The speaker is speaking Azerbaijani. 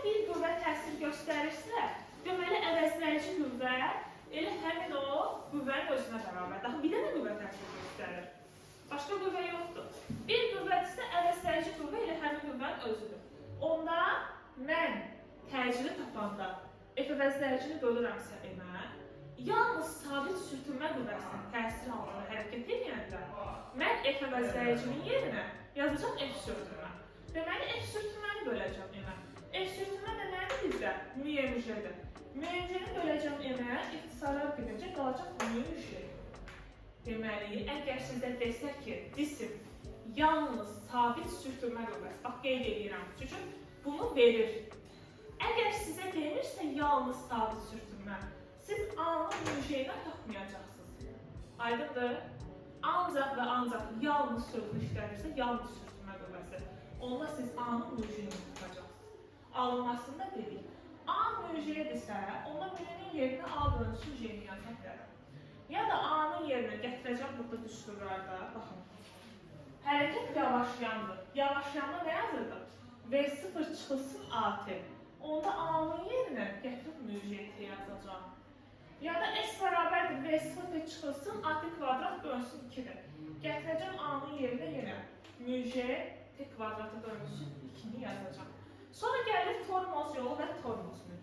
bir qüvvə təsir göstərirsə, deməli əvəzləyici qüvvə elə həmin o qüvvənin özünə bərabərdir. Axı bir dənə qüvvə təsir göstərir. Başqa qüvvə yoxdur. Bir qüvvədirsə, əvəzləyici qüvvə elə həmin qüvvənin özüdür. Onda mən təcili tapanda F əvəzləyicini bölürəmsə M-ə, yalnız sabit sürtünmə qüvvəsinin təsiri altında hərəkət edəndə mən F əvəzləyicinin yerinə yazacağam F sürtünmə. Deməli F sürtünməni böləcəm M-ə. F sürtünmə də nədir bizdə? Mg-dir. Mg-ni böləcəm M-ə, ixtisarlar gedəcək, qalacaq mg. Deməli, əgər sizdə desə ki, cisim yalnız sabit sürtünmə qüvvəsi, bax qeyd edirəm, çünki bunu verir. Əgər sizə demirsə yalnız sabit sürtünmə, siz A-nın mg-nə tapmayacaqsınız. Aydındır? Ancaq və ancaq yalnız sözünü işlədirsə, yalnız sürtünmə qüvvəsi. Onda siz A-nın mg-ni tapacaqsınız. Alınmasını da dedik. A mg-dirsə, onda m-nin yerinə A bölünsün G-ni yaza bilərəm. Ya da A-nın yerinə gətirəcəm burada düsturlarda. Baxın. Hərəkət yavaşlayandır. Yavaşlayanda nə yazırdım? V0 çıxılsın AT. Onda A-nın yerinə gətirib mg T yazacağam. Ya da S bərabərdir V0 T çıxılsın AT kvadrat bölünsün 2-dir. Gətirəcəm A-nın yerinə yenə mg T kvadratı bölünsün 2-ni yazacağam. Sonra gəlir tormoz yolu və tormoz müddəti.